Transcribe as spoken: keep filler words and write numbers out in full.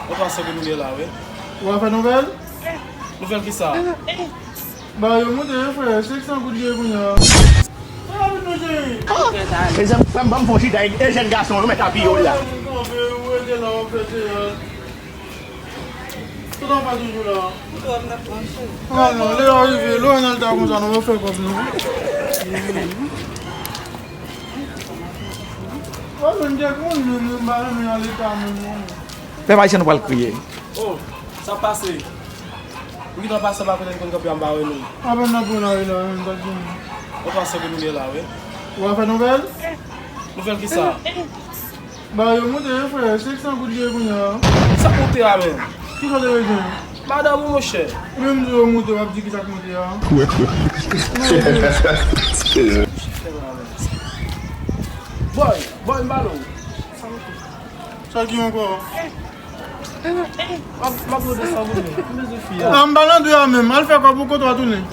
Ou panse ke nou gen la, wi. Ou a fè nouvèl? Nouvèl ki sa? Ba yo moute, wi, frè. Senk san goud li ye kounye a. Sa la vin nou, cheri? Mezanmi, frè m, ban m fè yon chita e jèn gason yo mèt apiye w la. Ou kanpe, ou rete la, w ap fè teyat. Tout anfas toujou la. Non, non, lè yo rive, lè yo nan leta konsa, nou pa fè kòb, non. Wè, men, m te konn, men, men, m pa renmen al leta, men, non. Pèp ayisyen nou pral kriye. Oh, sa pase. Ou gentan pase pa kote n konn kanpe a, m pa wè nou. Apèn n ap pran lari la, men, m pa t konnen. Ou panse ke nou gen la, wi. Ou a fè nouvèl? Nouvèl ki sa? Ba yo moute, wi, frè. Senk san goud li ye kounye a. Sa moute a, men? Ki sa w te bezwen? Madanm ou, monchè. Ou menm di yo moute, w ap di ki sa k moute a. Boy, boy, m pale w. Sa ki ankò? M ap, m ap rode sa pou nou. M bezwen fi a. Nan m pa nan dwe a menm. Al fè kòb ou kote w a tounen.